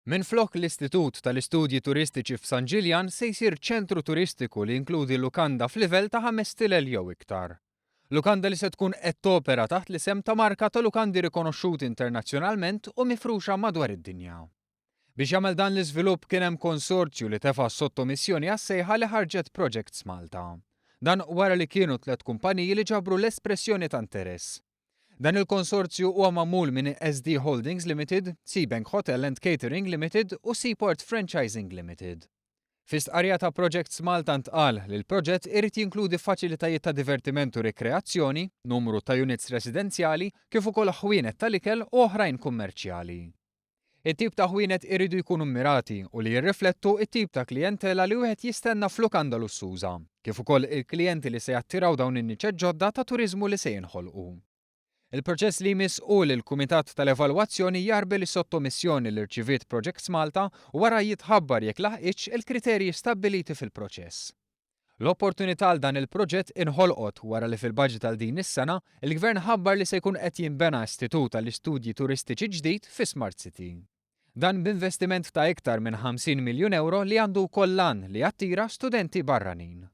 Minflok l-Istitut tal-Istudji Turistiċi f'San Ġiljan se jsir ċentru turistiku li jinkludi lukanda f'livell ta' ħames stilel jew iktar. Lukanda li se tkun qed topera taħt l-isem ta' marka ta' lukandi rikonoxxuti internazzjonalment u mifruxa madwar id-dinja. Biex jagħmel dan l-iżvilupp kien hemm konsorzju li tefa' sottomissjoni għas-sejħa li ħarġet Projects Malta. Dan wara li kienu tliet kumpaniji li ġabru l-espressjoni ta' interess. Dan il-konsorzju huwa magħmul minn SD Holdings Limited, Seabank Hotel and Catering Limited u Seaport Franchising Limited. Fi stqarrija ta' Projects Malta ntqal li l-proġett irid jinkludi faċilitajiet ta' divertiment u rikreazzjoni, numru ta' units residenzjali, kif ukoll ħwienet tal-ikel u oħrajn kummerċjali. It-tip ta' ħwienet iridu jkunu mmirati u li jirriflettu t-tip ta' klijentela li wieħed jistenna f'lukanda lussuża, kif ukoll il-klijenti li se jattiraw dawn in-niċeċ ġodda ta' turiżmu li se jinħolqu. Il-proċess li jmiss hu li l-Kumitat tal-Evalwazzjoni jgħarbel is-sottomissjoni li rċiviet Projects Malta u wara jitħabbar jekk laħqitx il-kriterji stabbiliti fil-proċess. L-opportunità għal dan il-proġett inħolqot wara li fil-budget għal din is-sena, il-Gvern ħabbar li se jkun qed jinbena istitut għall-istudji turistiċi ġdid fi Smart City. Dan b'investiment ta' iktar minn 50 miljun ewro li għandu wkoll l-għan li jattira studenti barranin.